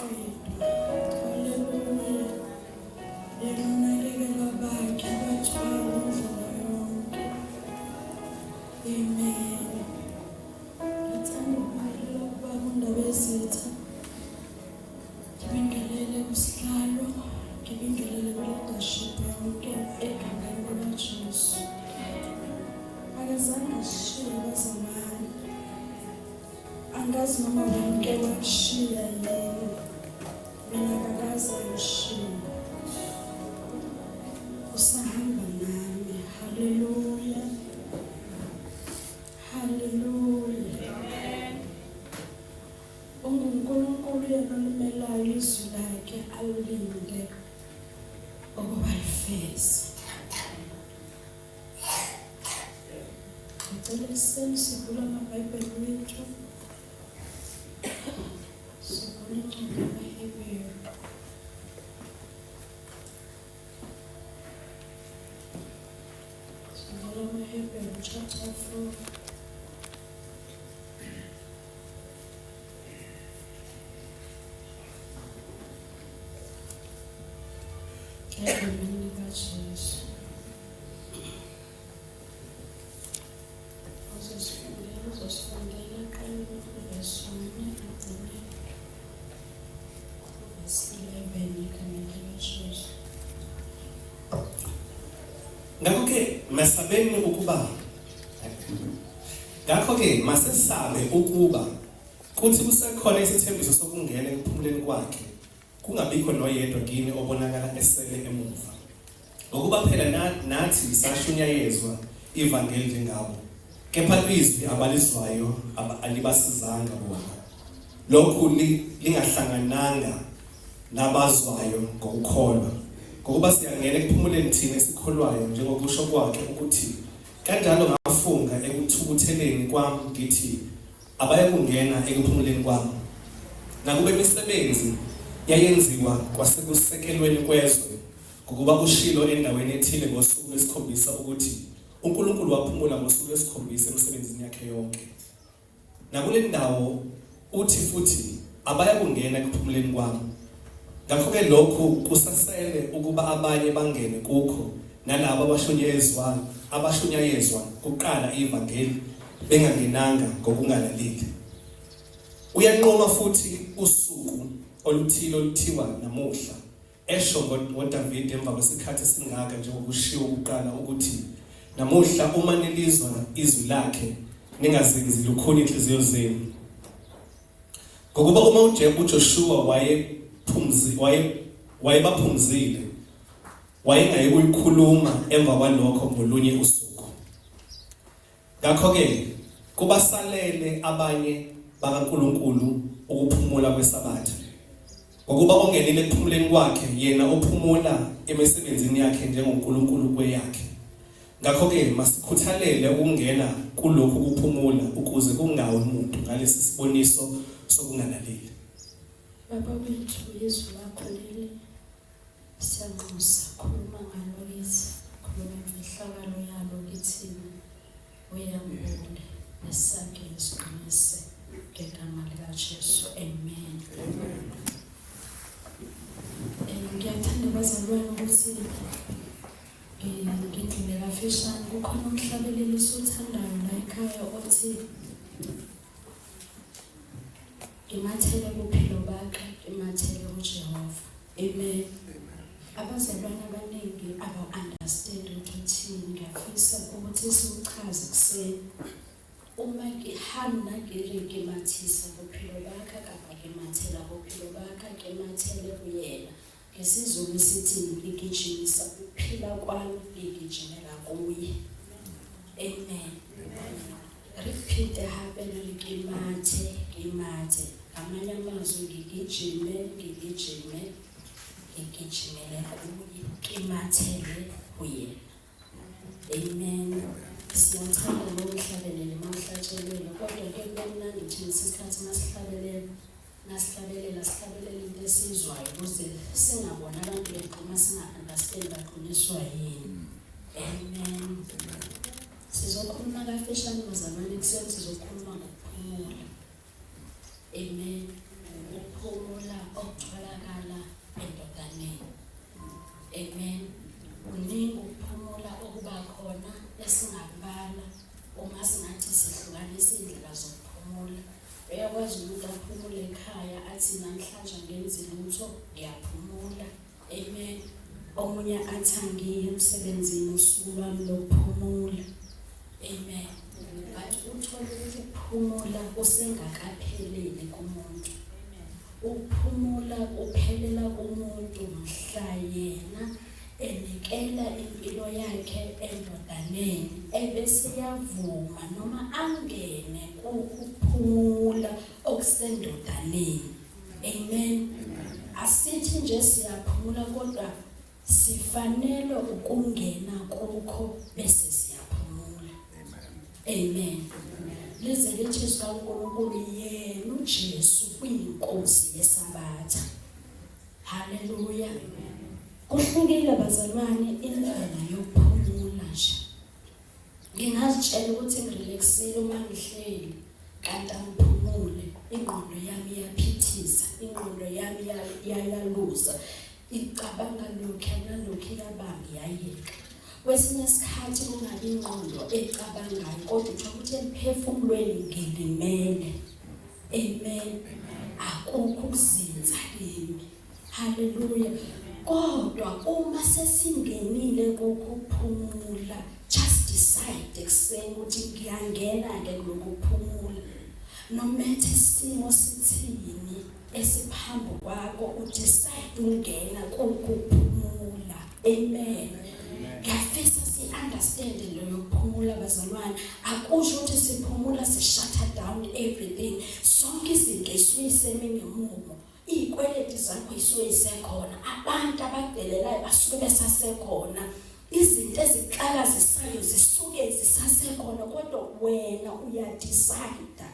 Waqedwa. Haleluya. Yena unakekela bakhe bathwala indlela yonke. Amen. Ngithanda ukubingelela kubaba uNdabezitha. Ngibingelele kusihlalo, ngibingelele kwi-leadership yonke egameni likaJesu. Akazange asishiye bazalwane. Angazi noma wonke wakushiya yini. Mina akakaze angishiye. Usahamba nami. Haleluya. Haleluya. UnguNkulunkulu yena olimelayo izwi lakhe alilinde ukuba lifeze. Ngicela ekuseni sivule amaBhayibheli wethu. Sivule incwadi yamaHeberu. Sivule amaHeberu chapter 4. Egameni likaJesu. Uzosifundela, uzosifundela aqale kuvesi 1 agcine kuvesi 11 egameni likaJesu. Ngakho-ke mesabeni ukuba Ngakho-ke masesabe ukuba kuthi kusekhona isithembiso sokungena ekuphumuleni kwakhe kungabikho noyedwa kini obonakala esele emuva. Ngokuba phela nathi sashunyayezwa ivangeli njengabo, kepha izwi abalizwayo alibasizanga bona. Lokhu lingahlangananga nabazwayo ngokukholwa. Ngokuba siyangena ekuphumuleni thina esikholwayo njengokusho kwakhe ukuthi kanjalo ngafunga ekuthukutheleni kwami ngithi abayakungena ekuphumuleni kwami. Nakuba imisebenzi yayenziwa kwasekusekelweni kwezwe, ngokuba ushilo endaweni ethile ngosuku lwesikhombisa ukuthi uNkulunkulu waphumula ngosuku lwesikhombisa emisebenzini yakhe yonke. Nakule ndawo uthi futhi abayakungena ekuphumuleni kwami. Ngakho-ke lokhu kusasele ukuba abanye bangene kukho nalabo abashunyayezwa abashunyayezwa kuqala ivangeli bengangenanga ngokungalaleli. Uyanqoma futhi usuku oluthile oluthiwa namuhla Esho ngoDavide emva kwesikhathi esingaka njengokushiwo kuqala ukuthi namuhla uma nilizwa izwi lakhe ningazenzi lukhuni inhliziyo zenu. Ngokuba uma uJoshuwa wayephumzi waye wayebaphumzile wayengaye kuyikhuluma emva kwalokho ngolunye usuku. Ngakho-ke kubasalele abanye bakaNkulunkulu ukuphumula kweSabatha. Ngokuba ongenile ekuphumuleni kwakhe, yena ophumula emisebenzini yakhe njengoNkulunkulu kweyakhe. Ngakho-ke masikhuthalele ukungena kulokhu kuphumula ukuze kungawi muntu ngalesi siboniso sokungalaleli. Baba wethu, izwi lakho leli Siyanxusa, khuluma ngalo kithi, khuluma imfihlakalo yalo kithina, uyambule nesakhe siqinise ngegama likaJesu. Amen. Ngiyathanda bazalwane ukuthi ngidlule kafishane. Kukhona umhlabeleli esiwuthandayo la ekhaya othi Ngimathele bophelo bakhe, ngimathele uJehova. Amen. Abazalwane abaningi aba-understand ukuthi uthini. Ngiyafisa ukuthi siwuchaze kuseni. Uma ngihamna ngiri ngimathisa bophelo bakhe kapa ngimathela bophelo bakhe ngimathele kuyena. NgesiZulu sithi ngigijimisa ukuphila kwami ngigijimela kuye. Amen. Repeat hape le ke mathe ke mathe ngamanye amazwi ngigijime ngigijime ngigijimele kuye ke mathele kuyena. Amen. Siyathanda lo mhlabelele mawuhlatshelelwe kodwa ke kube mnandi thina isikhathi masihlabelela Nasihlabelela sihlabelela into esiyizwayo ukuze singaboni abantu begquma singa-understand bagqunyiswa yini. Amen. Sizokhuluma kafishane bazalwane ekuseni sizokhuluma ngokuphumula. Amen. Ukuphumula okugcwele. lutho, ngiyaphumula. Amen. Omunye athi angiye emsebenzini, usuku lwami lokuphumula. Amen. But uthole ukuthi ukuphumula kusengakapheleli kumuntu. Ukuphumula kuphelela kumuntu mhla yena enikela impilo yakhe endodaneni ebese yavuma noma angene kukuphumula okusendodaneni. Amen. Asithi nje siyaphumula kodwa sifanele ukungena kukho bese siyaphumula. Amen. Lize lithi izwi kaNkulunkulu yena uJesu uyinkosi yesabatha. Haleluya. Kuhlukile bazalwane indlela yokuphumula nje. Ngingazitshela ukuthi ngirelaxile uma ngihleli kanti angiphumule, ingqondo yami iyaphithiza, ingqondo yami iyayaluza, icabanga lokhu nalokhu iyabamba iyayeka. Kwesinye isikhathi kungabi ingqondo ecabangayo kodwa uthola ukuthi emphefumulweni ngilimele. Amen. Akukho ukuzinza kimi. Haleluya. Kodwa uma sesingenile kukuphumula, just decide ekuseni ukuthi ngiyangena ke kulokuphumula. Nomethe isimo sithini esiphambi kwakho, udecide ungena kukuphumula. Amen. Ngiyafisa si-understand leyo kuphumula bazalwane. Akusho ukuthi siphumula si-shut down everything. Sonke izinto isuke isemi ngemumo. Iy'kweleti zakho isuke isekhona, abantu abakudelelayo basuke besasekhona, izinto ezikuxakazisayo zisuke zisasekhona, kodwa wena uyadecide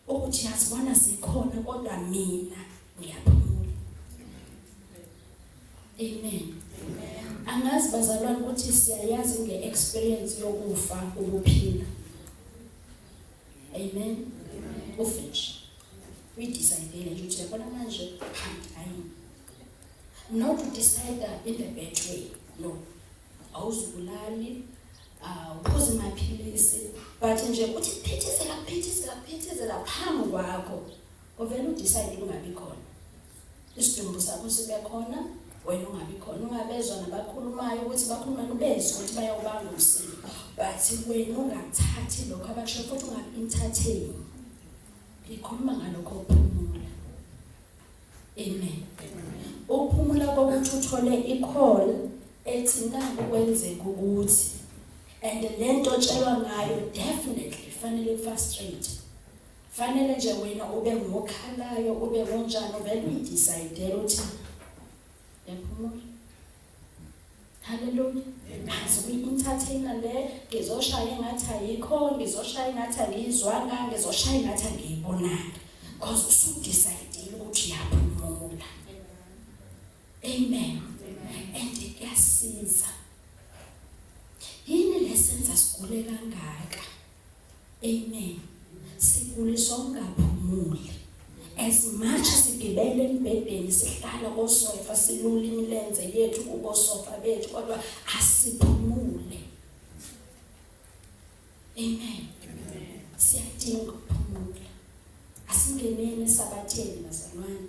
ukuthi yazibona zikhona kodwa mina ngiyaphumula. Amen. Angazi bazalwane ukuthi siyayazi nge-experience yokufa ukuphila. Amen. Ufe nje. Uyidecide nje ukuthi yabona manje I'm dying. Not to decide in the bad way. No. Awuzubulali, uphuze amaphilisi, but nje uthi phithizela phithizela phithizela phambi kwakho. Uvele udecide ungabi khona. Isidumbu sakho sibe khona, wena ungabi khona. Ungabezwa nabakhulumayo ukuthi bakhuluma ubezwe ukuthi bayawubanga umsindo. But wena ungathathi lokho abakusho futhi ungaku-entertain. Ngikhuluma ngalokho ukuphumula. Amen. Ukuphumula kokuthi uthole i-call ethi naku kwenzeka ukuthi and lento otshelwa ngayo definitely fanele frustrate. Fanele nje wena ube ngokhalayo ube ngonjani uvele uyidecide ukuthi yaphumula. Hallelujah. Ngazi kuyi-entertainer le ngizoshaya engathi ayikho, ngizoshaya engathi angiyizwanga, ngizoshaya engathi angiyibonanga. Because usudecide ukuthi uyaphumula. Amen. And kuyasiza. Yini lesenza sigule kangaka? Amen. Siguliswa ungaphumuli. As much sigibele embhedeni sihlala kosofa silula imilenze yethu kubosofa bethu kodwa asiphumule. Amen. Siyadinga ukuphumula. Asingeneni esabatheni bazalwane.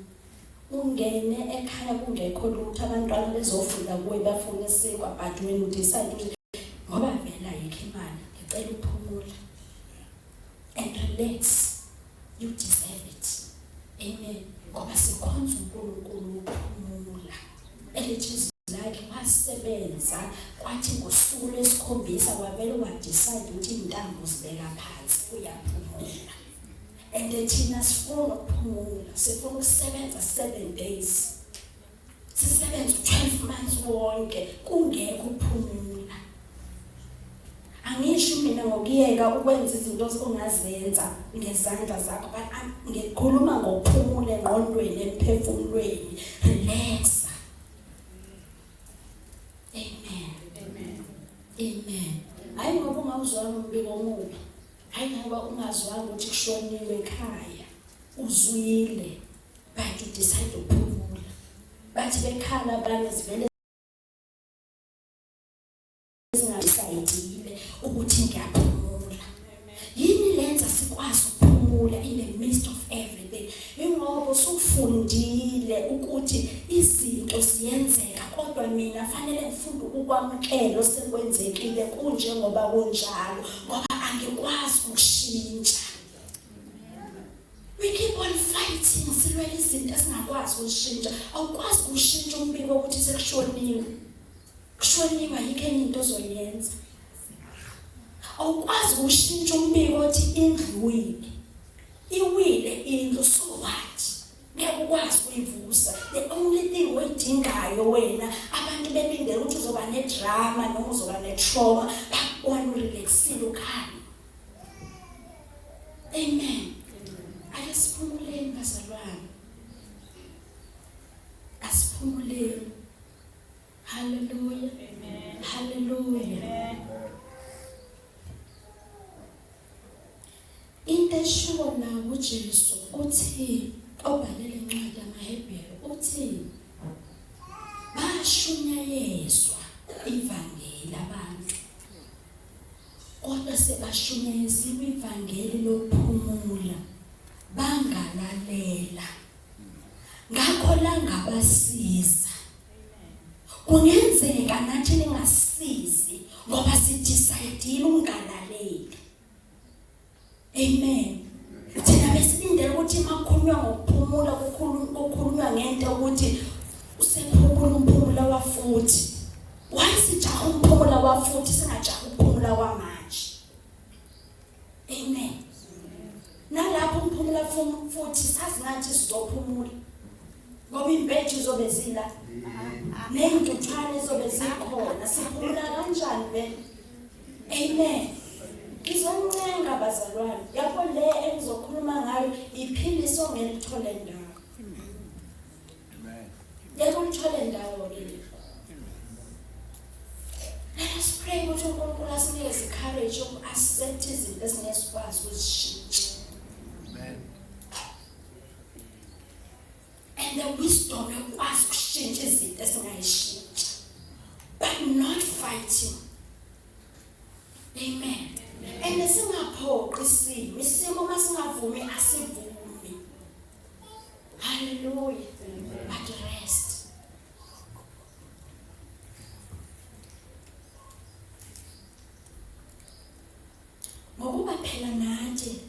Ungene ekhaya kungekho lutho abantwana bezofunda kuwe bafuna isinkwa but wena udecide ukuthi ngoba vele ayikho imali ngicela ukuphumula and relax. You deserve it. Amen. Ngoba sikhonza uNkulunkulu ukuphumula. Elithi izwi lakhe wasebenza kwathi ngosuku lwesikhombisa wavele wadecide ukuthi iy'ntambo zibeka phansi uyaphumula. And thina sifuna ukuphumula, sifuna ukusebenza 7 days. Sisebenza 12 months wonke kungekho ukuphumula. Angisho mina ngokuyeka ukwenza izinto ongazenza ngezandla zakho but ngikhuluma ngokuphumula engqondweni emphefumulweni. Relax. Amen. Amen. Amen. Hayi ngoba ungawuzwanga umbiko omubi. Hayi ngoba ungazwanga ukuthi kushoniwe ekhaya. Uzwile. But you decide ukuphumula. Bathi bekhala abanye zivele zingadecide ukuthi ngiyaphumula. Yini lenza sikwazi ukuphumula in the midst of everything? Ingoba usufundile ukuthi izinto ziyenzeka kodwa mina fanele ngifunde ukwamukela osekwenzekile kunjengoba kunjalo ngoba angikwazi ukushintsha. We keep on fighting silwela izinto esingakwazi ukushintsha. Awukwazi ukushintsha umbiko ukuthi sekushoniwe. Kushoniwe ayikho enye into ozoyenza. Awukwazi ukushintsha umbiko othi indlu iwile. Iwile indlu so what? Ngeke ukwazi ukuyivusa. The only thing oyidingayo wena abantu belindele ukuthi uzoba nedrama noma uzoba netrauma bakubona urelaxile ukhanya. Amen. Ake siphumuleni bazalwane. Asiphumuleni. Hallelujah. Amen. Hallelujah. Amen. Into eshiwo la uJesu uthi obhalele incwadi yamaHebheru uthi bashunyayezwa ivangeli abantu Kodwa sebashunyayesiwe ivangeli lokuphumula bangalalela. Ngakho langabasiza. Kungenzeka nathi ningasisizi ngoba sidecide ukungalaleli. Amen. Thina besilindele ukuthi makukhulunywa ngokuphumula kukhulunywa ngento ukuthi usephumula umphumula wafuthi. Why sijaha umphumula wafuthi singajaha ukuphumula kwamanje? Amen. Nalapho umphumula futhi sazi ngathi sizophumula. Ngoba impethi izobe zila. Ney'ntuthwane izobe zikhona. Siphumula kanjani vele? Amen. Ngizoncenga bazalwane, yabo le engizokhuluma ngayo iphilisi ongelithole ndawo. Amen. Ngeke ulithole ndawo ke. Let us pray ukuthi uNkulunkulu asinikeze courage yoku-accept izinto esingeke sikwazi ukuzishintsha. Amen. And the wisdom yokwazi ukushintsha izinto esingayishintsha. But not fighting. Amen. And singaphoqi isimo, isimo masingavumi asivumi. Hallelujah. But rest. Ngokuba phela nathi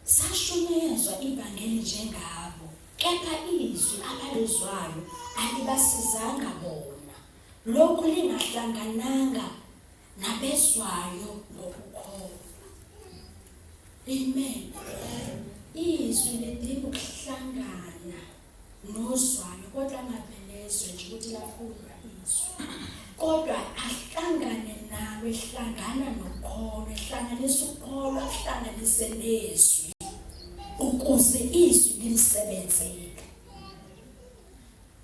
sashunyezwa ivangeli njengabo, kepha izwi abalizwayo alibasizanga bona, lokhu lingahlangananga nabezwayo ngokukholwa. Amen. Izwi lidinga ukuhlangana nozwayo kodwa angavelezwe nje ukuthi lafundwa izwi kodwa ahlangane nalo ehlangana nokukholwa ehlanganisa ukukholwa ahlanganise nezwi ukuze izwi limsebenzele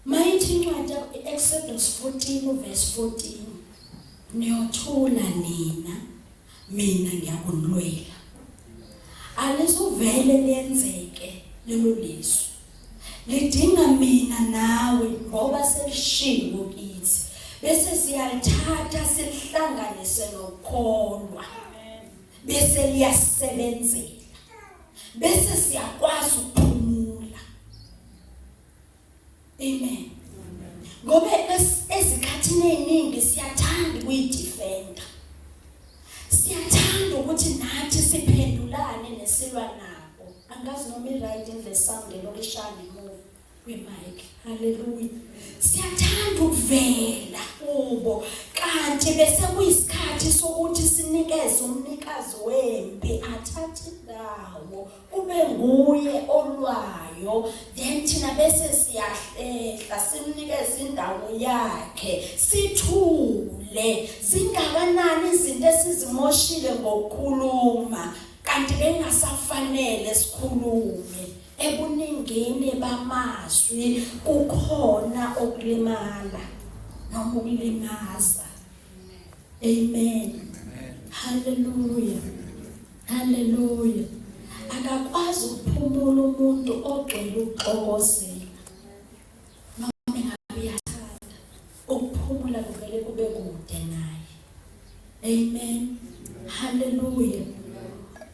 mayithi incwadi Exodus 14 verse 14 niyothula nina mina ngiyakunilwela alizuvele lenzeke lelo lizwi lidinga mina nawe ngoba selishiwo kithi bese siyalithatha silihlanganise nokukholwa bese liyasebenzela bese siyakwazi ukuphumula Amen. Ngoba ezikhathini eziningi siyathanda ukuyidefenda. Siyathanda ukuthi nathi siphendulane nesilwa nabo. Angazi noma i-right in the sound elokhu ishaya ngemuva kwe-mic. Hallelujah. Siyathanda ukuvela kubo kanti bese kuyisikhathi sokuthi sinikeze umnikazi wempi athathe indawo kube nguye olwayo then thina bese siyahlehla simnikeze indawo yakhe sithule zingakanani izinto esizimoshile ngokukhuluma kanti bengasafanele sikhulume ebuningini bamazwi kukhona okulimala noma ukulimaza amen haleluya Haleluya. Akakwazi ukuphumula umuntu ogcwele ukuxokozela. Noma engabe uyathanda ukuphumula kuvele kube kude naye. Amen. Haleluya.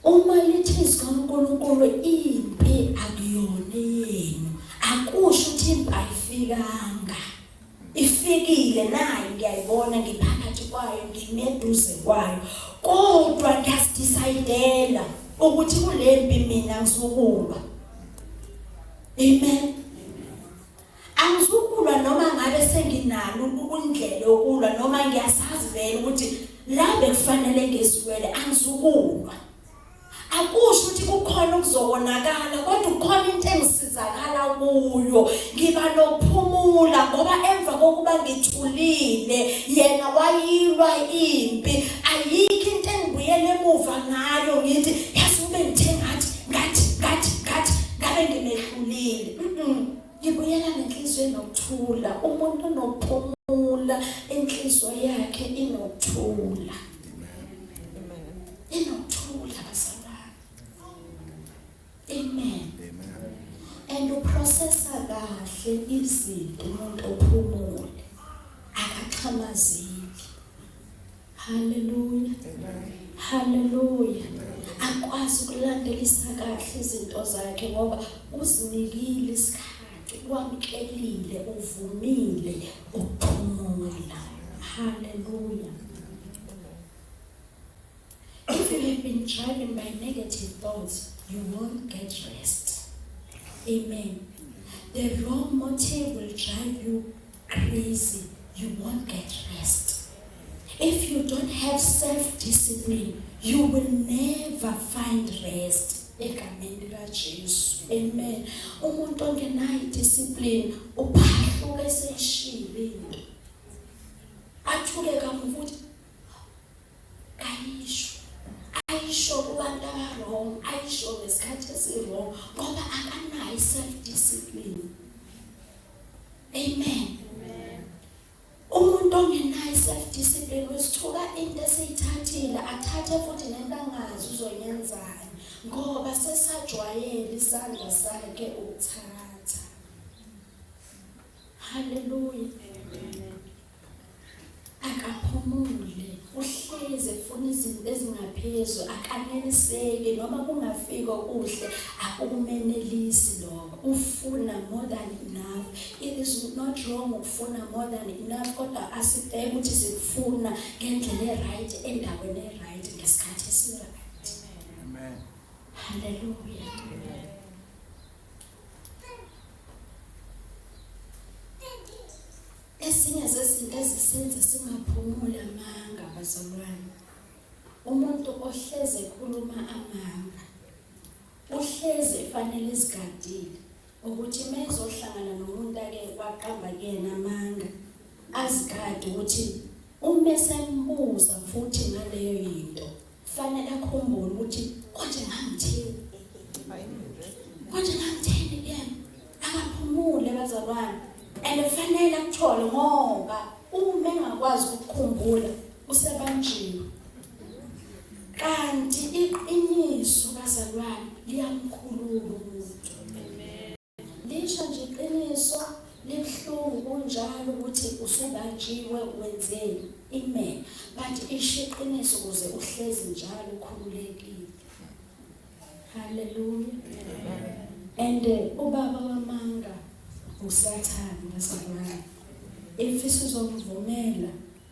Uma lithi izwi kaNkulunkulu impi akuyona yenu, akusho ukuthi impi Impi ayifikanga. Ifikile nayo ngiyayibona ngiphakathi kwayo ngimeduze kwayo. Kodwa ngiyasidecide ukuthi kulempi mina ngizokulwa. Amen. Angizukulwa noma ngabe senginalo indlela yokulwa noma ngiyasazi vele ukuthi la bekufanele ngizilwele angizukulwa. Akusho ukuthi kukhona okuzokonakala kodwa kukhona into engisizakala kuyo. Ngiba nokuphumula ngoba emva kokuba ngithulile yena wayilwa impi. Ayikho into engibuyele emuva ngayo ngithi yazi ube ngithe ngathi ngathi ngathi ngathi ngabe ngimehlulile. Ngibuyela nenhliziyo enokuthula. Umuntu onokuphumula inhliziyo yakhe inokuthula. Inokuthula bazalwane. Amen. Amen. And uprocessa kahle izinto umuntu ophumule. Akaxhamazeli. Haleluya. Haleluya. Akwazi ukulandelisa kahle izinto zakhe ngoba uzinikile isikhathi, wamkelile, uvumile ukuphumula. Haleluya. If you have been driven by negative thoughts, you won't get rest. Amen. The wrong motive will drive you crazy. You won't get rest. If you don't have self-discipline, you will never find rest. Egameni likaJesu. Amen. Umuntu ongenayo discipline uphahluka eseyishilo into. Athuke kamuva ukuthi kayisho. Ayisho kubantu aba-wrong, ayisho ngesikhathi esi-wrong ngoba akanayo self-discipline. Amen. Umuntu ongenayo self discipline usithuka into eseyithathile athathe futhi nento angazi uzoyenzani ngoba sesajwayele isandla sakhe ukuthatha. Haleluya. Akaphumule, uhlezi efuna izinto ezingaphezu, akaneliseki noma kungafika okuhle akumenelisi lokho. Ufuna more than enough. It is not wrong ukufuna more than enough kodwa asibheke ukuthi sikufuna ngendlela e-right endaweni e-right ngesikhathi esi-right. Amen. Hallelujah. Amen. Ezinye zezinto ezisenza singaphumuli amanga bazalwane. Umuntu ohleze ekhuluma amanga uhlezi efanele ezigadile ukuthi uma ezohlangana nomuntu ake waqamba kuyena amanga azigade ukuthi uma esembuza futhi ngaleyo yinto fanele akhumbule ukuthi konje ngangithini konje ngangithini kuyena akaphumule bazalwane and fanele akuthole ngoba uma engakwazi ukukhumbula usebanjiwe kanti iqiniso bazalwane liyamkhulula umuntu lisho nje iqiniso libuhlungu kunjalo ukuthi usubanjiwe wenzeni amen but isho iqiniso ukuze uhlezi njalo ukhululekile haleluya and eh, ubaba wamanga usathane bazalwane if sizomvumela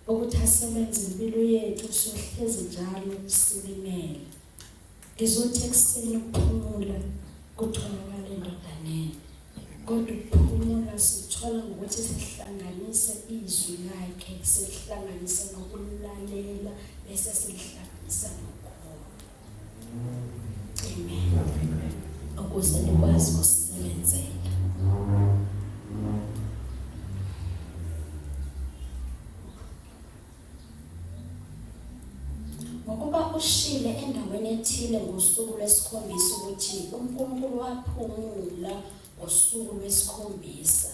ukuthi asebenze impilo yethu sohlezi njalo silimele Ngizothi ekuseni ukuphumula kutholakala endodaneni. Kodwa ukuphumula sikuthola ngokuthi sihlanganise izwi lakhe, silihlanganise nokulalela bese silihlanganisa nokukholwa. Amen. Ukuze likwazi ukusebenzela. Ngokuba ushile endaweni ethile ngosuku lwesikhombisa ukuthi uNkulunkulu waphumula ngosuku lwesikhombisa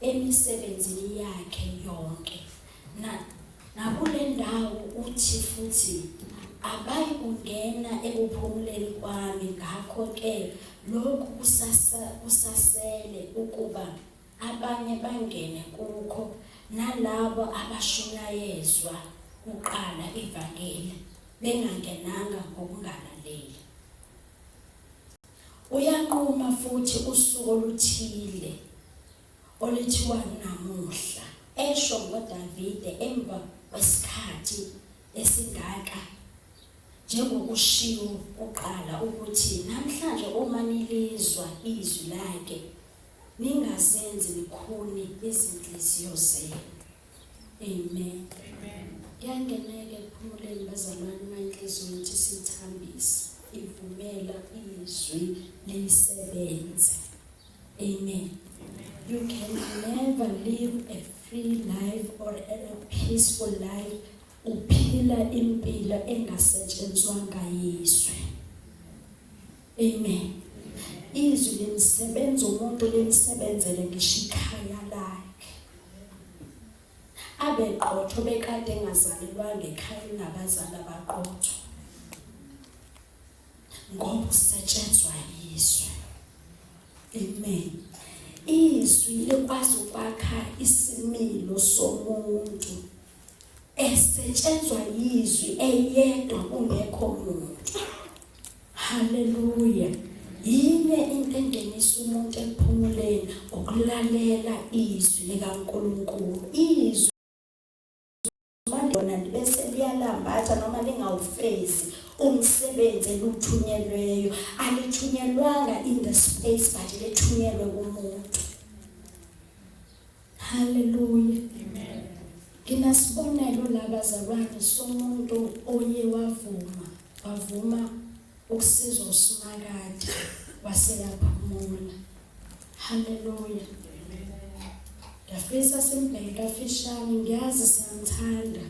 emisebenzini yakhe yonke. Na nakule ndawo uthi futhi abayikungena ekuphumuleni kwami ngakho-ke lokhu kusasa kusasele ukuba abanye bangene kukho nalabo abashunyayezwa kuqala ivangeli bengangenanga ngokungalaleli. Uyanquma futhi usuku oluthile olithiwa namuhla, esho ngoDavide emva kwesikhathi esingaka, njengokushiwo kuqala ukuthi, namhlanje uma nilizwa izwi lakhe, ningazenzi likhuni izinhliziyo zenu. Amen. Kuyangeneka ekuphumuleni bazalwane uma inhliziyo yethu isithambisa, ivumela izwi lisebenze. Amen. You can never live a free life or a peaceful life uphila impilo engasetshenzwanga yizwi. Amen. Izwi limsebenza umuntu, limsebenzele ngisho ikhaya lakhe. Abe qotho bekade engazalelwanga ekhaya elinabazali abaqotho. Ngoba usetshenzwa yizwi. Amen. Izwi likwazi ukwakha isimilo somuntu esetshenzwa yizwi eyedwa kungekho muntu. Haleluya. Yinye into engenisa umuntu ekuphumuleni ukulalela izwi likaNkulunkulu. Izwi lona bese liyalambatha noma lingawufezi umsebenzi eluthunyelweyo. Alithunyelwanga in the space but lithunyelwe kumuntu. Haleluya. Amen. Nginasibonelo la bazalwane somuntu oye wavuma, wavuma ukusizwa uSimakade waseyaphumula. Haleluya. Ngiyafisa simbheke kafishane, ngiyazi siyamthanda,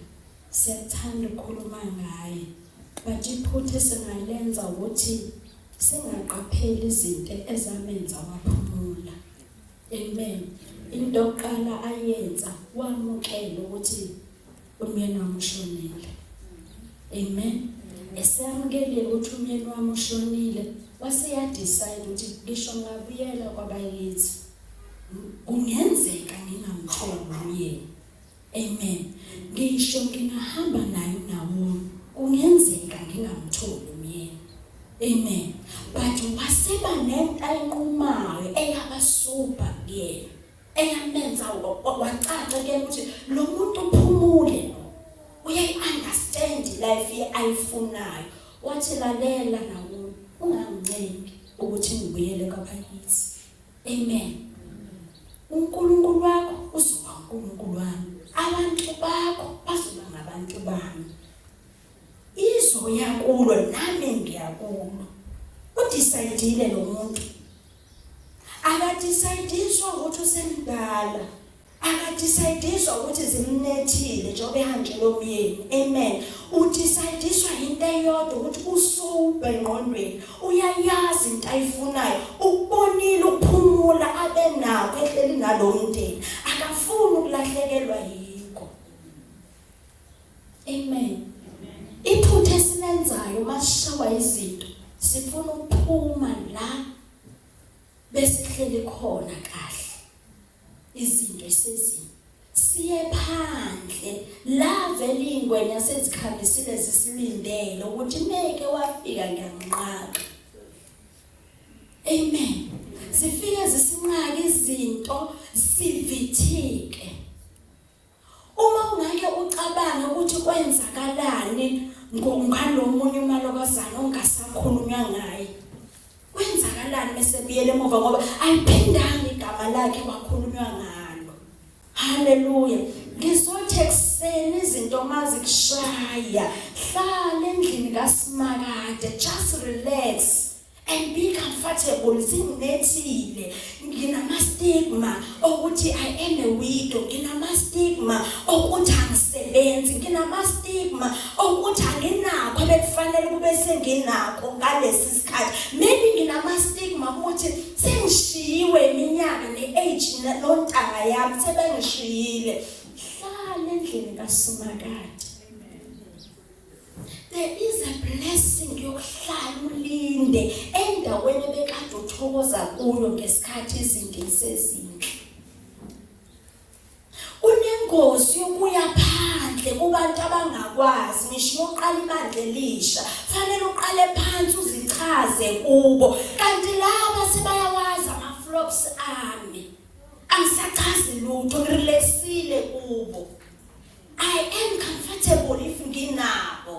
siyathanda ukukhuluma ngaye. But iphutha esingalenza ukuthi singaqapheli izinto ezamenza waphumula. Amen. Into yokuqala ayenza wamukela ukuthi umyeni wami ushonile. Amen. Eseyamukelile ukuthi umyeni wami ushonile, wase ya decide ukuthi ngisho ngabuyela kwabakithi kungenzeka ngingamtholi umyeni. Amen. Ngisho ngingahamba naye uNawomi, kungenzeka ngingamtholi umyeni. Amen. But waseba nento ayinqumayo eyaba super kuyena. Eyamenza wacaca kuyena ukuthi lo muntu uphumule lo. Uyayi-understand life ye ayifunayo. Wathi lalela Nawomi, ungangincengi ukuthi ngibuyele kwabakithi. Amen. UNkulunkulu wakho uzoba uNkulunkulu wami. Abantu bakho bazoba ngabantu bami. Izoya kulo nami ngiyakulo. Udecide lo muntu. Akadecide ukuthi usemdala. Akadecide ukuthi zimnethile njengoba ehanjelwe umyeni. Amen. Udecide into eyodwa ukuthi usober engqondweni. Uyayazi into ayifunayo. Ukubonile ukuphumula abe nakho ehleli nalomndeni. Akafuni ukulahlekelwa yikho. Amen. Iphutha esilenzayo masishawa izinto sifuna ukuphuma la besihleli khona kahle. Izinto esezini siye phandle la vele ingwenya sezikhambisile zisilindele ukuthi meke wafika ngiyamnqaka. Amen. Zifike zisinqaka izinto sivithike. Uma ungake ucabange ukuthi kwenzakalani ngalomunye umalokazana ongasakhulunywa ngaye. Kwenzakalani bese buyele emuva ngoba ayiphindanga igama lakhe kwakhulunywa ngalo. Haleluya. Ngizothi ekuseni izinto mazikushaya, hlala endlini kaSimakade, just relax. And be comfortable. Zinginethile, nginama stigma okuthi I am a widow, nginama stigma okuthi angisebenzi, nginama stigma okuthi anginakho ebekufanele kube senginakho ngalesi sikhathi. Maybe nginama stigma ukuthi sengishiyiwe iminyaka ne-age nontanga yami sebengishiyile. Hlala endlini kaSimakade. There is a blessing yokuhlala ulinde endaweni ebekade uthokoza kuyo ngesikhathi izinto isezinhle. Kunengozi yokuya phandle kubantu abangakwazi ngisho uyoqala ibandla elisha, fanele uqale phansi uzichaze kubo, kanti laba sebayawazi ama-flops ami. Angisachazi lutho, ngirelaxile kubo. I am comfortable if nginabo.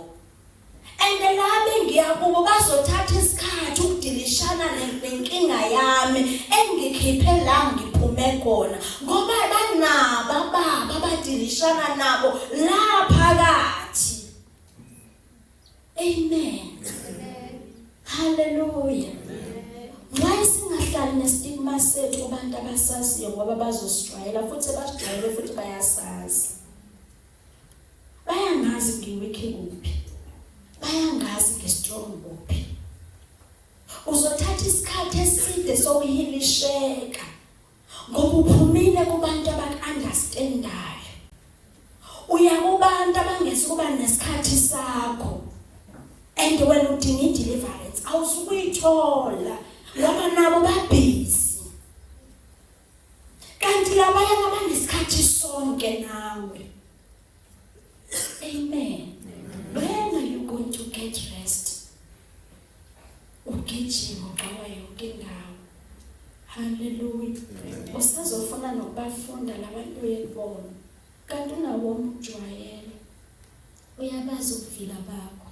And laba engiya kubo bazothatha isikhathi ukudilishana nenkinga yami engikhiphe la ngiphume khona ngoba banabo ababa abadilishana nabo la phakathi. Amen. Hallelujah. Why singahlali nestigma sethu kubantu abasaziyo ngoba bazosijwayela futhi basijwayele futhi bayasazi. Bayangazi ngiweak kuphi. Bayangazi ngistrong kuphi. Uzothatha isikhathi eside sokuhilisheka ngoba uphumile kubantu abaku-understandayo. Uya kubantu abangesukuba nesikhathi sakho. And wena udinga i-deliverance awusukuyithola ngoba nabo babhizi. Kanti labayana banesikhathi sonke nawe. Amen. When are you going to get rest? Ugijima ugcwala yonke indawo. Hallelujah. Usazofuna nokubafunda labantu uyekubona. Kanti unawo umjwayele. Uyabazi ubuvila bakho.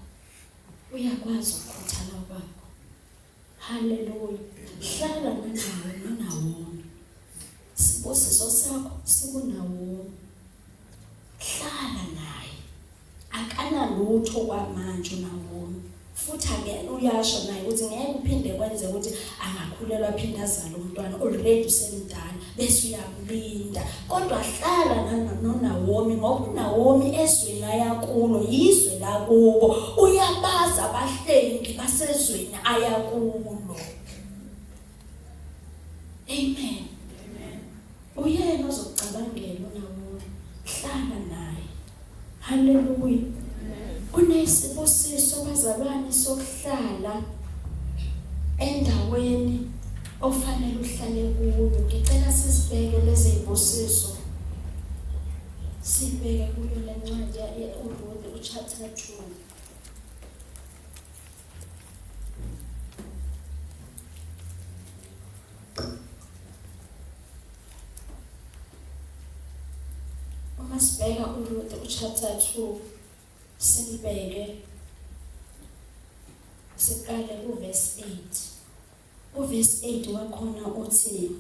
Uyakwazi ukukhuthala kwakho. Haleluya. Hlala nanawo noNawomi. Sibusiso sakho sikuNawomi. Hlala naye. Akanalutho kwamanje uNawomi. Futhi ake uyasho naye ukuthi ngeke uphinde kwenze ukuthi angakhulelwa aphinde azale umntwana already usemdala bese uyamlinda. Kodwa hlala noNawomi ngoba uNawomi ezweni ayakulo yizwe lakubo uyabazi abahlengi basezweni ayakulo. Amen. Uyena ozokucabangela uNawomi. Hlala naye. Haleluya. Kunesibusiso bazalwane sokuhlala endaweni ofanele uhlale kuyo. Ngicela sizibheke lezi zibusiso. Sibheke kuyo le ncwadi uRuth uchapter 2. Uma sibheka uRuth uchapter 2 simbheke siqale kuverse 8. Uverse 8 wakhona uthi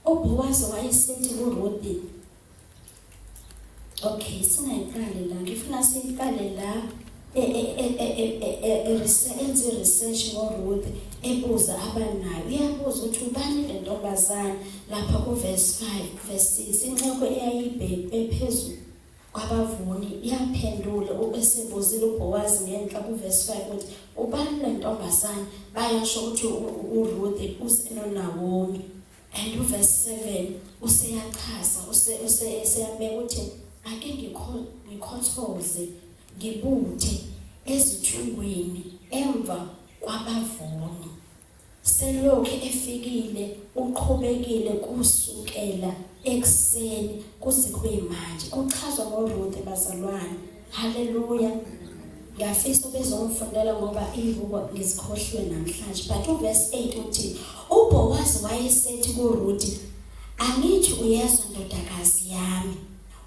uBhowazi wayesethi kuRuthi Okay, singayiqali la. Ngifuna siyiqale la enze research ngoRuth ebuza abanayo. Uyabuza ukuthi ubani le ntombazane lapha kuverse 5, verse 6 incoko eyayibhekwe phezulu kwabavuni iyaphendula esebuzile uBhowazi ngenhla kuverse 5 ukuthi ubani le ntombazane bayasho ukuthi uRuth usenoNawomi. And uverse 7 useyachaza useyabeka ukuthi ake ngikhothoze ngibuthe ezithungweni emva kwabavuni. Selokhu efikile uqhubekile kusukela ekuseni kuze kube manje. Kuchazwa ngoRuth bazalwane. Haleluya. Ngiyafisa bezongifundela ngoba iy'buko ngizikhohliwe namhlanje. But uverse 8 uthi uBhowazi wayesethi kuRuthi, angithi uyezwa ndodakazi yami,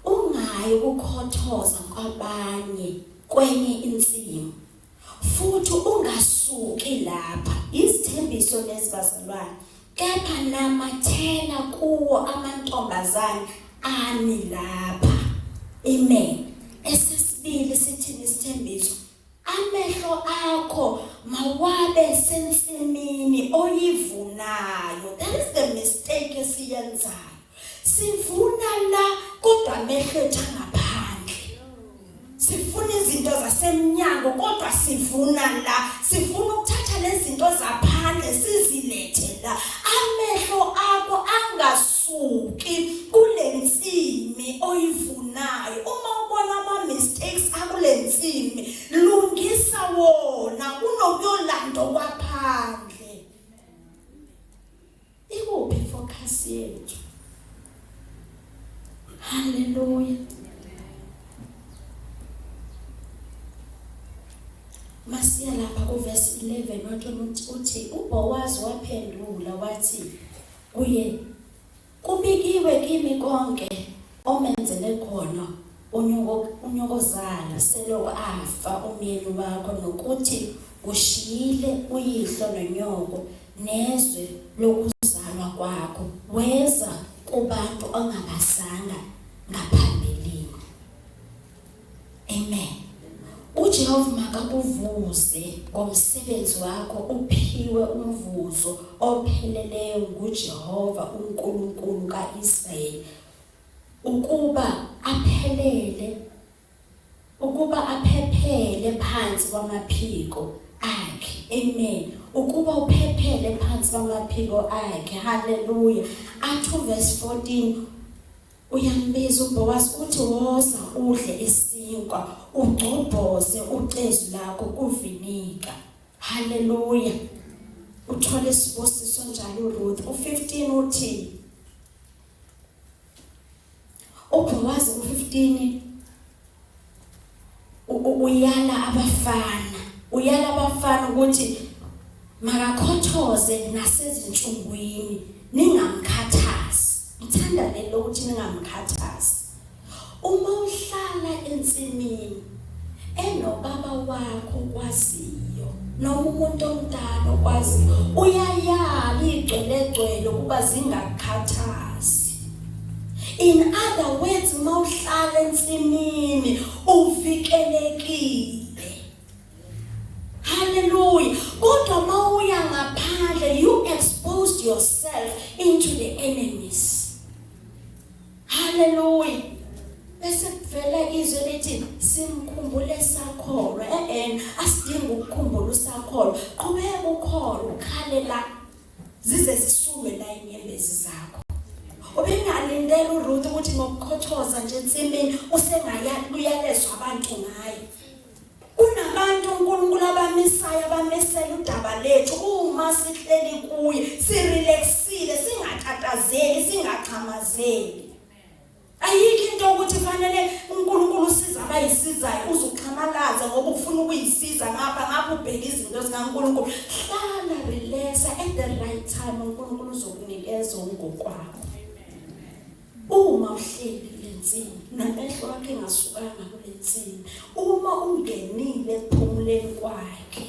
ungayi ukukhothoza kwabanye kwenye insimu futhi ungasuki lapha. Izithembiso lezi bazalwane. Kepha namathela kuwo amantombazane ami lapha. Amen. Esesibili sithini isithembiso? Amehlo akho mawabe sensimini oyivunayo. That is the mistake esiyenzayo. Sivuna la kodwa amehlo ethu angaphandle. Sifuna izinto zasemnyango kodwa sivuna la. Sifuna ukuthatha lezi zinto zaphandle sizilethe la. Amehlo akho angasuki kule nsimi oyivunayo. Uma ubona ama mistakes akule nsimi, lungisa wona kunokuyolanda okwaphandle. Ikuphi focus yethu? Hallelujah. Masiya lapha kuverse 11 wathi uthi uBoaz waphendula wathi kuye kubikiwe Kubikiwe kimi konke omenzele khona unyokozala selokhu afa umyeni wakho nokuthi ushiyile uyihlo nonyoko nezwe lokuzalwa kwakho weza kubantu ongabazanga ngaphambilini. Amen. UJehova makakuvuze ngomsebenzi wakho uphiwe umvuzo opheleleyo nguJehova uNkulunkulu kaIsrayeli ukuba aphelele ukuba aphephele phansi kwamaphiko akhe. Amen. Ukuba uphephele phansi kwamaphiko akhe. Haleluya. Athu verse 14 Uyambiza uBhowazi uthi woza udle isinkwa ugcobhoze ucezu lakho kuvinika. Haleluya. Uthola isibusiso njalo uRuth. U15 uthi uBhowazi u15 uyala abafana uyala abafana ukuthi makakhothoze nasezintshungwini ningamkhathazi ngithanda lelo ukuthi ningamkhathazi uma uhlala ensimini enobaba wakho kwaziyo noma umuntu omdala okwaziyo uyayala igcwelegcwele ukuba zingakukhathazi In other words mawuhlala ensimini uvikelekile. Hallelujah. Kodwa mawuya ngaphandle you exposed yourself into the enemies. Hallelujah. Bese kuvela izwi elithi simkhumbule sakholwa. Eh eh asidingi ukukhumbula usakholwa. Qhubeka ukholwa ukhale la zize zisulwe la inyembezi zakho ubengalindela uRuth ukuthi ngokukhothoza nje ensimini usengayaluyalezwa abantu ngaye kunabantu uNkulunkulu abamisayo abamisela udaba lethu uma sihleli kuye sirelaxile singatatazeli singaxhamazeli Ayikho into ukuthi fanele uNkulunkulu usiza abayisizayo uzuxhamalaza ngoba ufuna ukuyisiza ngapha ngapha ubheka izinto zikaNkulunkulu. Hlala relaxa at the right time uNkulunkulu uzokunikeza ngokwakho. Uma uhleli kulensimi namehlo akhe engasukanga kulensimi uma ungenile ekuphumuleni kwakhe.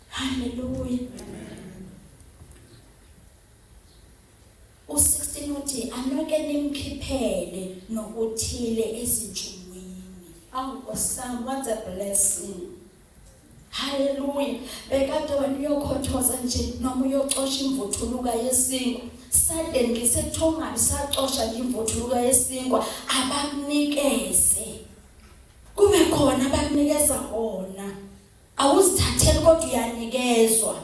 Hallelujah. U-16 uthi anoke nimkhiphele nokuthile ezintshungwini. Awu Nkosi yami, what a blessing. Haleluya. Bekade wena uyokhothoza nje noma uyocosha imvuthuluka yesinkwa. Suddenly sekuthiwa ungabe usacosha nje imvuthuluka yesinkwa, abakunikeze. Kube khona abakunikeza kona. Awuzithatheli kodwa uyanikezwa.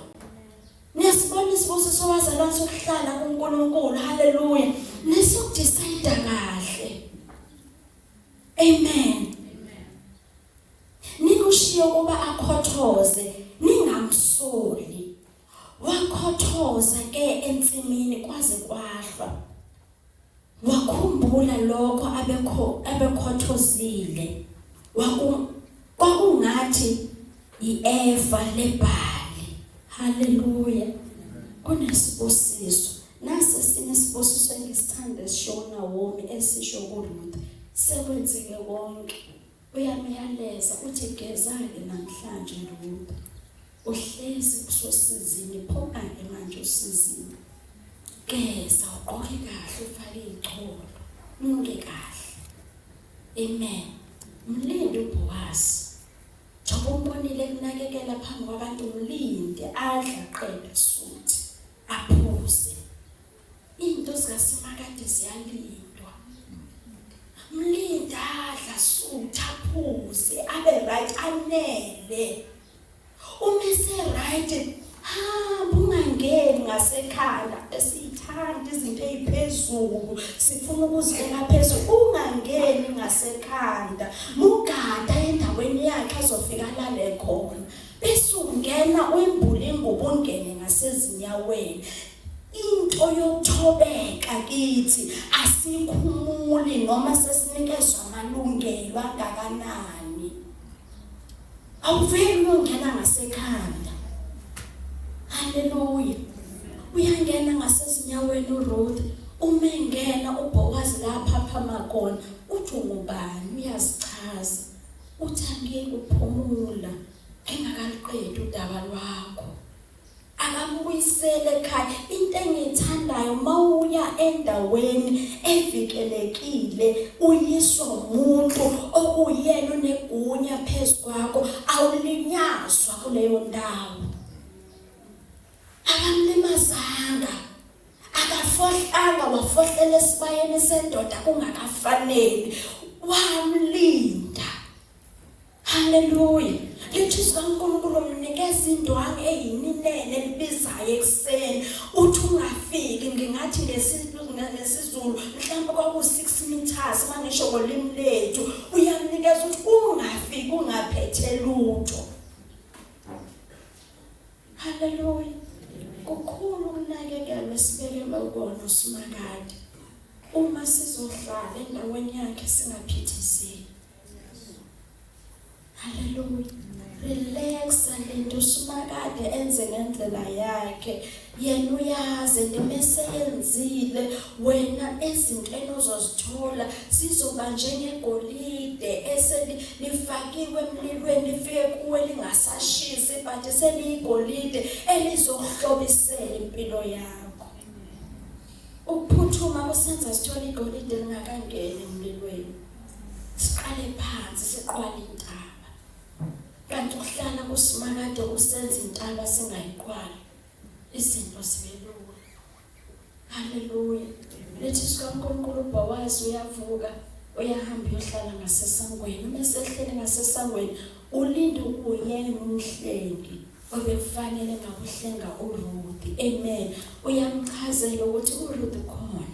Niyasibona isibusiso wazalwane sokuhlala kuNkulunkulu. Haleluya. Nesokudecide kahle. Amen. Nikushiye ukuba akhothoze ningamsoli. Wakhothoza ke ensimini kwaze kwahlwa. Wakhumbula lokho abekho abekhothozile. Waku kwakungathi iEva lebhali. Haleluya. Kunesibusiso. Nasi esinye isibusiso engisithanda esisho uNawomi esisho kuRuth. Sekwenzeke konke. Uyamyaleza uthi geza-ke namhlanje Ruth. Uhlezi usosizini phuma-ke manje usizini. Geza ugqoke kahle ufake icholo. Nuke kahle. Amen. Mlinde uBhowazi. Njengoba umbonile ekunakekela phambi kwabantu mlinde adle aqede suthi aphuze. Into zikaSimakade ziyalindwa. Mlinde adla sutha aphuze abe right anele. Uma ese-right hamba ungangeni ngasekhanda esiyithanda izinto eziphezulu sifuna ukuzibeka phezulu ungangeni ngasekhanda mugada endaweni yakhe azofika alale khona bese ungena uyimbule ingubo ungene ngasezinyaweni into yokuthobeka kithi asikhumuli noma sesinikezwa amalungelo angakanani Awuveli uyongena ngasekhanda. Haleluya. Uyangena ngasezinyaweni uRuth. Uma engena uBhowazi lapha aphama khona, uthi ungubani uyazichaza. Uthi angiyikuphumula ngingakaliqedi udaba lwakho. Akambuyisele ekhaya. Into engiyithandayo mawuya endaweni evikelekile uyiswa umuntu okuyena onegunya phezu kwakho awulinyazwa kuleyo ndawo. Akamlimazanga. Akafohlanga wafohlela esibayeni sendoda kungakafaneli. Wamlinda. Haleluya. Lithi izwi kaNkulunkulu umnikeza indwangu eyininene elibizayo ekuseni. Uthi ungafiki ngingathi ngesiZulu mhlawumbe kwaku-6 meters mangisho ngolimi lethu. Uyamnikeza ukuthi ungafiki ungaphethe lutho. Haleluya. Kukhulu ukunakekelwa esibekelwe kona uSimakade. Uma sizohlala endaweni yakhe singaphithizeli. Haleluya. Relax lento uSimakade enze ngendlela yakhe. Yena uyazi ndimeseyenzile wena ezintweni ozozithola zizoba njengegolide eselifakiwe emlilweni lifike kuwe lingasashisi but seliyigolide elizokuhlobisela impilo yakho. Ukuphuthuma kusenza sithole igolide lingakangeni emlilweni. Siqale phansi siqwale intaba. Kanti ukuhlala kusimakade kusenza intaba singayiqwali. Izinto zibe lula. Haleluya. Lithi sikaNkulunkulu uBhowazi uyavuka uyahamba uyohlala ngasesangweni. Uma esehleli ngasesangweni ulinda ukuyena umhlengi obekufanele ngakuhlenga uRuth. Amen. Uyamchazela ukuthi uRuth khona.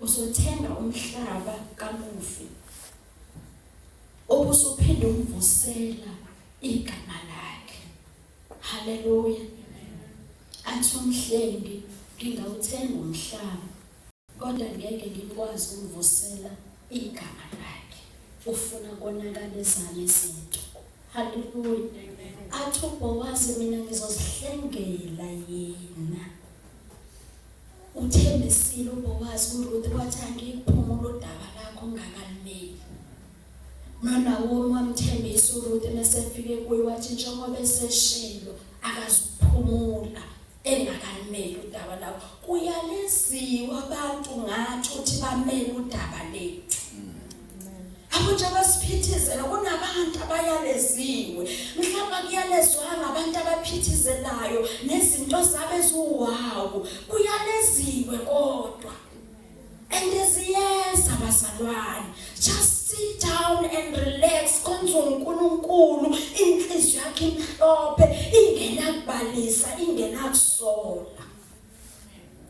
Uzothenga umhlaba kamufi. Ubusuphinda umvusela igama lakhe. Haleluya. Athi umhlengi ngingawuthenga umhlaba kodwa ngeke ngikwazi ukumvusela igama lakhe. Ufuna konakala ezami izinto. Haleluya. Athi uBhowazi mina ngizozihlengela yena. Uthembisile uBhowazi kuRuth wathi angikuphumula udaba lakho ungakalimeli. NoNawomi wamthembisa uRuth mesefike kuye wathi njengoba eseshilo akazukuphumula engakalimeli udaba lakho. Kuyaleziwa abantu ngathi ukuthi bamele udaba lethu. Abo nje abasiphithizela kunabantu abayaleziwe. Mhlawumbe akuyalezwanga abantu abaphithizelayo nezinto zabo eziwawu. Kuyaleziwe kodwa. And ziyeza bazalwane. Just sit down and relax konza uNkulunkulu inhliziyo yakhe imhlophe ingenakubalisa ingenakusola.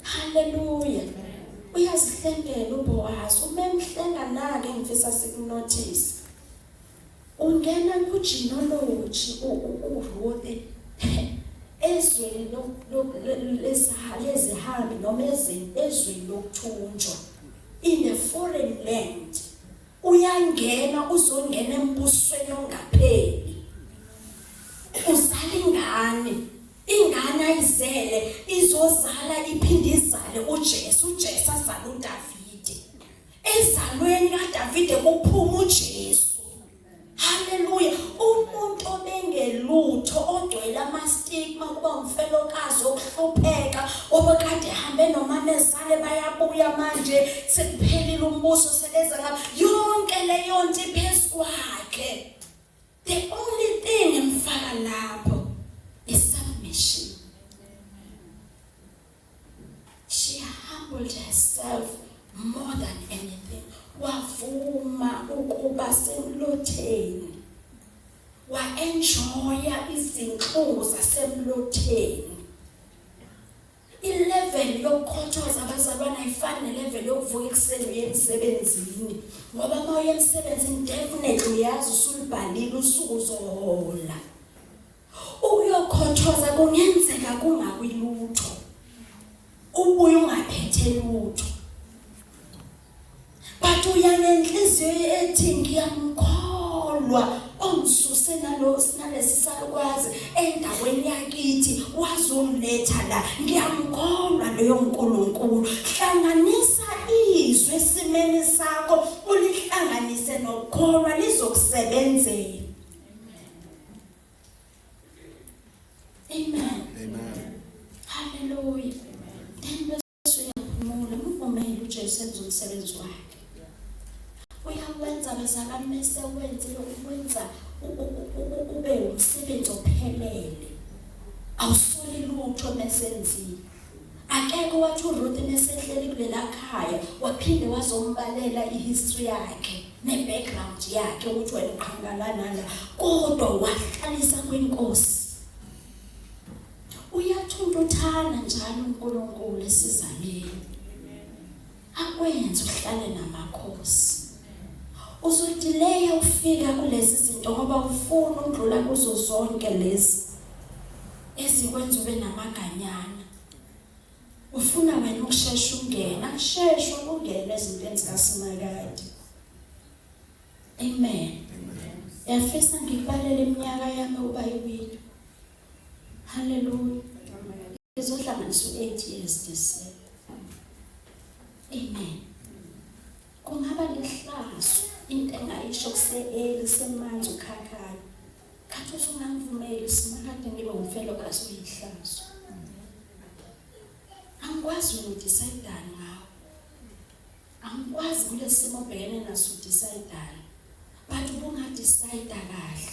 Haleluya. Uyazihlengela uBoaz. Uma emhlenga nake ngifisa sikunotice. Ungena kugenealogy uRuth ezweni lezihambi noma ezweni lokuthunjwa in a foreign land. Uyangena uzongena embusweni ongapheli. Uzala ingane, ingane ayizele izozala iphinde izale uJesu, uJesu azale uDavide. Ezalweni kaDavide kuphuma uJesu. Haleluya. Umuntu obengelutho ogcwele ama-stigma kuba umfelokazi okuhlupheka obekade ehambe nomamezale bayabuya manje sekuphelile umbuso sebeza ngapha yonke leyo nto iphezu kwakhe. The only thing emfaka lapho is submission. She humbled herself more than anything. Wavuma ukuba semlotheni. Wa-enjoya izinhlungu zasemlotheni. I-level yokukhothoza abazalwane ayifani ne-level yokuvuka ekuseni uye emsebenzini ngoba uma uye emsebenzini definitely uyazi usulubhalile usuku uzohola. Ukuyokhothoza kungenzeka kungawi lutho. Ubuye ungaphethe lutho. But uya ngenhliziyo ethi ngiyamkholwa ongisuse nalo nalesi salukwazi endaweni yakithi wazongiletha la. Ngiyamkholwa leyo nkulunkulu. Hlanganisa izwi esimeni sakho, ulihlanganise nokukholwa, lizokusebenzela. Amen. Amen. Hallelujah. Then bese uyaphumula, mvumele uJesu enze umsebenzi wakhe. Uyawenza bazalwane, mese wenzile ukwenza ube umsebenzi ophelele. Awusoli lutho mesenzile. Akekho wathi uRuth mesehleli kulela khaya waphinde wazombalela ihistory yakhe nebackground yakhe ukuthi wena uqhamuka nala, kodwa wahlalisa kwinkosi. Uyathuntuthana njalo uNkulunkulu esizaleni, akwenze uhlale namakhosi. Uzodileya ufika kulezi zinto ngoba ufuna ukudlula kuzo zonke lezi ezikwenza ube namaganyana. Ufuna wena ukushesha ungena, kusheshe ukungena ezintweni zikaSimakade. Amen. Yafisa ngikubalele iminyaka yami ukuba iwilo. Hallelujah. Ngizohlanganisa u-8 years this year. Amen. Kungaba lihlazo into engayisho kuse-early semanzi ukhakhayo. Khathi usungangivumeli simakade ngibe umfelokazi oyihlazo. Angikwazi ukudecide ngawo. Angikwazi kulesimo obhekene naso udecide. But ubungadecide kahle.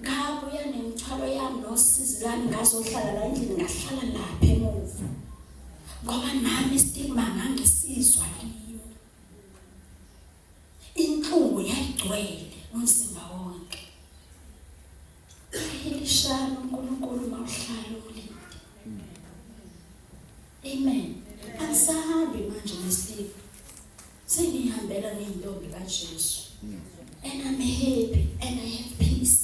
Ngabuya nemithwalo yami nosizi lwami ngazohlala la endlini, ngahlala lapha emuva. Ngoba nami istigma ngangisizwa kimi. Inhlungu yayigcwele umzimba wonke. Uyahilishana uNkulunkulu mawuhlala umlinde. Amen. Angisahambi manje nestigma. Sengihambela ngiyintombi kaJesu. And I'm happy and I have peace.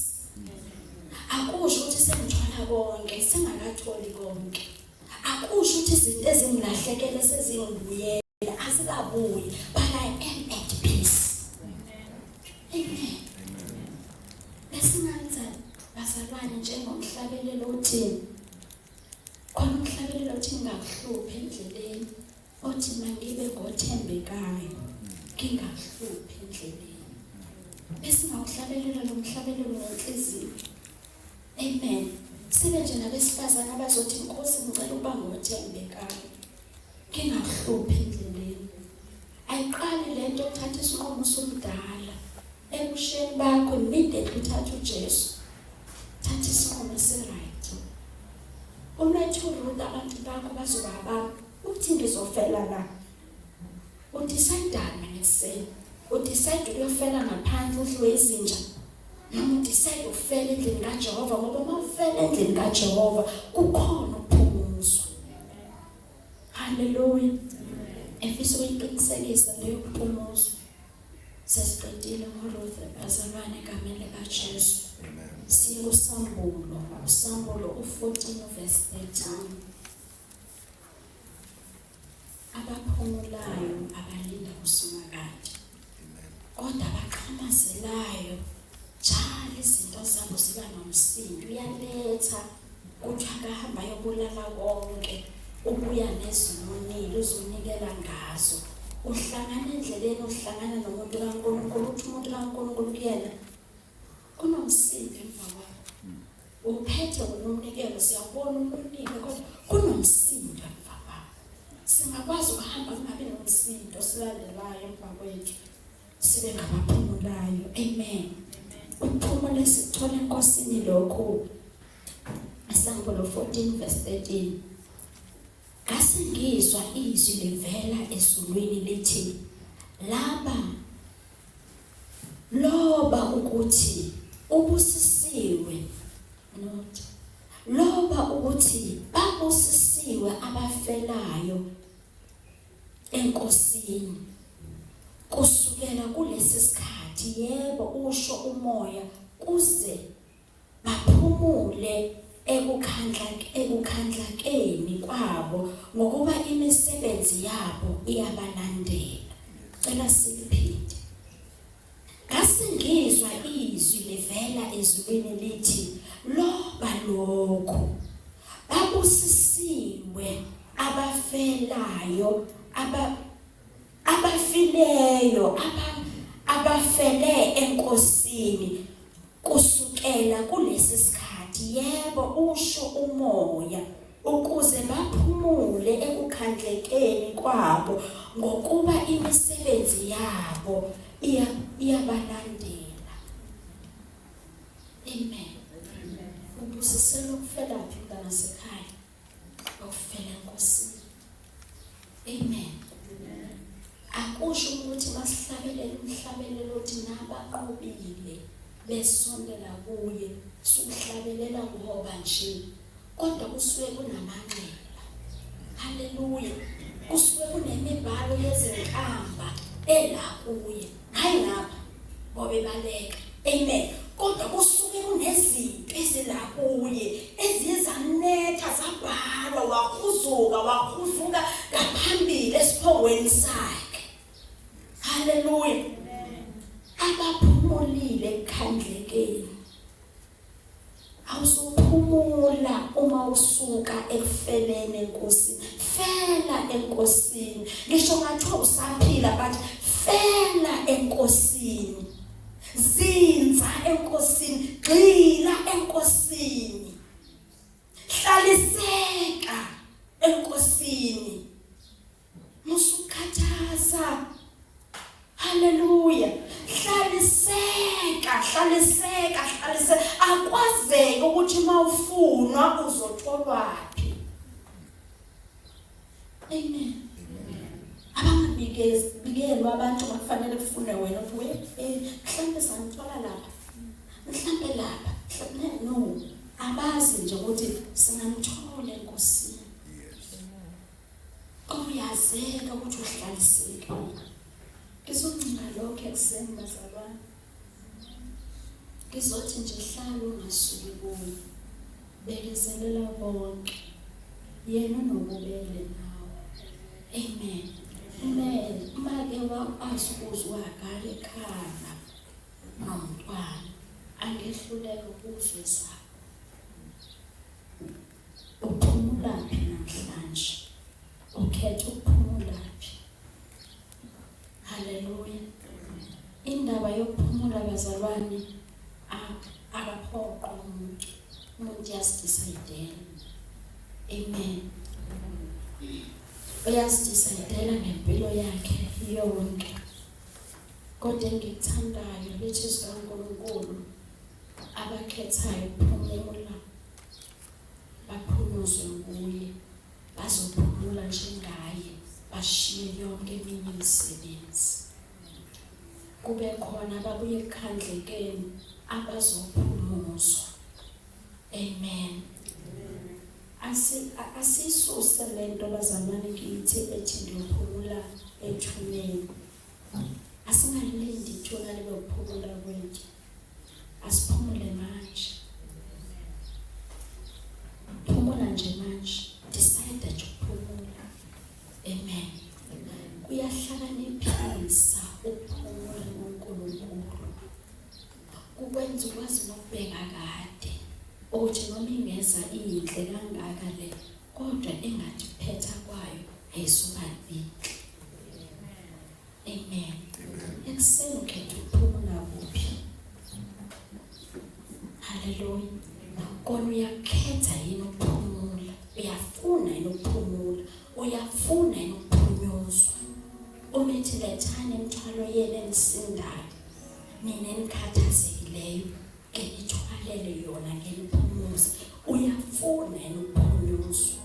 Akusho ukuthi sengithola konke, sengakatholi konke. Akusho ukuthi izinto ezingilahlekele sezingibuyela, azikabuyi, but I am at peace. Amen. Besingenza bazalwane njengomhlabelelo uthi, khona umhlabelelo othi ngingakuhluphi endleleni, othi mangibe ngothembekayo ngingakuhluphi endleleni. Besingawuhlabelela lo mhlabelelo ngenhliziyo. Amen. Sibe nje nabesifazane abazothi, Nkosi, ngicela ukuba ngothembekayo ngingakuhluphi endleleni. Ayiqali lento ukuthatha isinqumo usumdala. Ebusheni bakho immediately uthatha uJesu, thatha isinqumo esiright. Umethe uRuth, abantu bakho bazoba abami, uthi ngizofela la. Udecide mina ekuseni, udecide ukuyofela ngaphandle udliwe izinja, noma udecide ukufela endlini kaJehova, ngoba uma ufela endlini kaJehova kukhona ukuphumuzwa. Haleluya. Efisa ukuyiqinisekisa leyo kuphumuzwa. Sesiqedile ngoRuth bazalwane egameni likaJesu. Siye kuSambulo, uSambulo u14 verse 13. Abaphumulayo abalinda kuSimakade, kodwa abaxhamazelayo njalo izinto zabo ziba nomsindo. Uyaletha kuthi akahamba ayobulala konke, ubuya nezinonile uzonikela ngazo. Uhlangana endleleni, uhlangana nomuntu kaNkulunkulu, uthi umuntu kaNkulunkulu kuyena kunomsindo emva kwakho. Uphethe wena umnikelo, siyawubona umunike, kodwa kunomsindo emva kwakho. Singakwazi ukuhamba kungabi nomsindo silandelayo emva kwethu, sibe ngabaphumulayo. Amen. Ukuphumula esithola eNkosini lokhu. Isambulo 14 verse 13. Ngase ngizwa izwi livela ezulwini lithi, laba loba ukuthi ubusisiwe, not loba ukuthi babusisiwe abafelayo eNkosini kusukela kulesi sikhathi, yebo, usho umoya, kuze baphumule ekukhandlakeni kwabo, ngokuba imisebenzi yabo iyabalandela. Cela siliphinde. Ngase ngizwa izwi ezulwini lithi, loba lokhu, babusisiwe abafelayo abafileyo abafele eNkosini kusukela kulesi sikhathi, yebo, usho uMoya, ukuze baphumule ekukhandlekeni kwabo, ngokuba imisebenzi yabo iyabalandela. Amen. Ubusiselwe ukufela phi, mntanasekhaya? Ukufela eNkosini. Amen. Akusho ukuthi masihlabelela umhlabelelo othi nabanqobile besondela kuye, suhlabelela ngoba nje, kodwa kusuke kunamanxeba. Haleluya. Kusuke kunemibhalo yezinkamba ela kuye, hayi ngapha ngoba ebaleka. Amen. Kodwa kusuke kunezinto ezila kuye eziye zamnetha, zabhalwa, wahuzuka, wahuzuka ngaphambili esiphongweni sakhe. Haleluya. Abaphumulile ekukhandlekeni. Awuzophumula uma usuka ekufeleni eNkosini. Fela eNkosini. Ngisho ngathiwa usaphila, but fela eNkosini. Zinza eNkosini, gxila eNkosini. Hlaliseka eNkosini. Musukhathaza. Haleluya. Hlaliseka, hlaliseka, hlaliseka. Akwazeki ukuthi mawufunwa uzotholwaphi. Amen. Abangabikezi bikelwa abantu, bakufanele kufune wena uthi we mhlambe sangithola lapha. Mhlambe lapha. Mhlambe no. Abazi nje ukuthi singamthola eNkosini. Uyazeka ukuthi uhlalisekile. Ngizogcina lokho ekuseni, bazalwane. Ngizothi nje hlala ungasuki kuye. Bekezelela bonke. Yena unobubele nawe. Amen. Amen. Make wakwazi ukuzwa uHagari ekhala nomntwana, angehluleka ukuzwa esakho. Uphumulaphi namhlanje? Ukhetha ukuphumulaphi? Haleluya. Indaba yokuphumula, bazalwane, akaphoqwa umuntu. Umuntu uyazidecidela. Amen. Uyazidecidela ngempilo yakhe yonke. Kodwa engikuthandayo lithi zikaNkulunkulu, abakhethayo ukuphumula baphunyuzwe kuye, bazophumula njengaye, bashiye yonke eminye imisebenzi. Kube khona ababuye ekukhandlekeni abazophumuzwa. Amen. Asisuse lento, bazalwane, kithi ethi ndiyophumula ethuneni. Asingalindi ithuna libe ukuphumula kwethu. Asiphumule manje. Phumula nje manje. Decide nje ukuphumula. Amen. Kuyahlakaniphisa ukuphumula kuNkulunkulu. Kukwenza ukwazi nokubheka kade ukuthi noma ingeza iyinhle kangaka le, kodwa engathi kuphetha kwayo ayisuka inhle. Amen. Ekuseni ukhetha ukuphumula kuphi? Haleluya. Kona uyakhetha yini ukuphumula? Uyafuna yini ukuphumula? Uyafuna yini ukuphunyuzwa? Uma ethi lethani imithwalo yenu enisindayo, nina enikhathazekileyo, ke nithwalele yona, ke niphumuze. Uyafuna yini ukuphunyuzwa?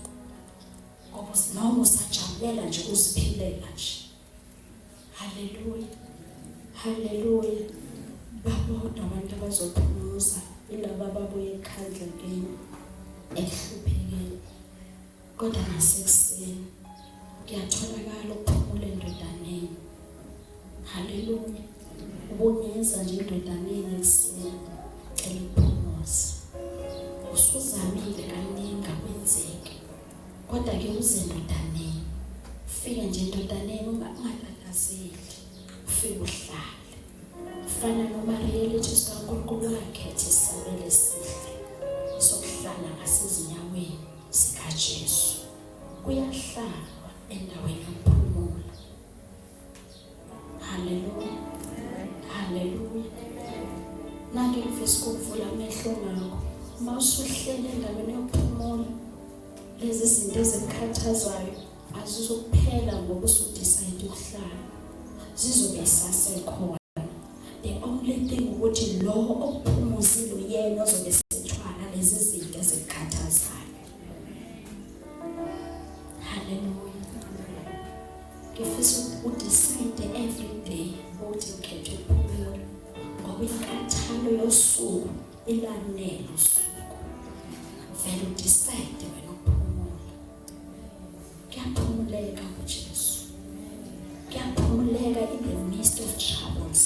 Ngoba noma usajabulela nje uziphilela nje. Haleluya. Haleluya. Babodwa abantu abazophumuza ilaba ababuye ekhandlekeni, ekuhluphekeni. Kodwa nasekuseni kuyatholakala ukuphumula endodaneni. Haleluya. Ubungeza nje endodaneni ekuseni, cela ukuphumuza. Usuzamile kaningi, akwenzeki. Kodwa ke uze endodaneni. Ufike nje endodaneni ungatatazeli. Ufike uhlale. Fana noMariya elithi sikaNkulunkulu wakhetha isabelo esihle sokuhlala ngasezinyaweni zikaJesu. Kuyahlalwa endaweni yokuphumula. Haleluya. Haleluya. Nange ngifisa ukuvula amehlo ngakho. Uma usuhlele endaweni yokuphumula lezi zinto ezikukhathazayo azizokuphela ngoba usudecide ukuhlala. Zizobe sasekhona. The only thing ukuthi lo okuphumuzile uyena ozobe sethwala lezi zinto ezikukhathazayo. Hallelujah. Ngifisa udecide every day ukuthi ngikhethe ukuphumula ngoba inkathalo yosuku ilanele usuku. Vele udecide wena ukuphumula. Kuyaphumuleka kuJesu. Kuyaphumuleka in the midst of troubles.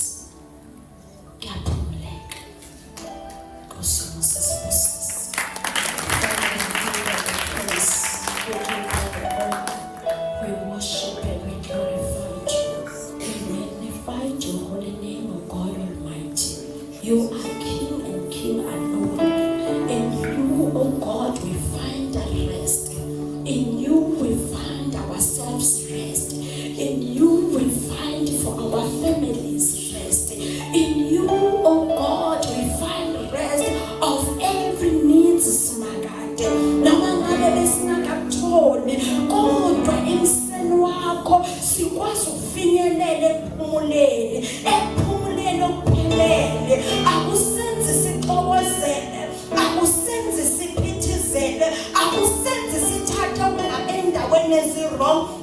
Kuyaphumuleka. Nkosi yosisibusise. We worship and we glorify you. We magnify your holy name, O God Almighty. You are King and King alone. In you, O God, we find our rest. In you we find ourselves rest. In you we find for our families rest. In you, O God, we find rest of every needs simakade. Noma ngabe besingakakutholi, kodwa emseni wakho sikwazi ukufinyelela ekuphumuleni, ekuphumuleni okuphelele. Akusenzi sixokozele, akusenzi siphithizele, akusenzi sithathe endaweni ezi-wrong.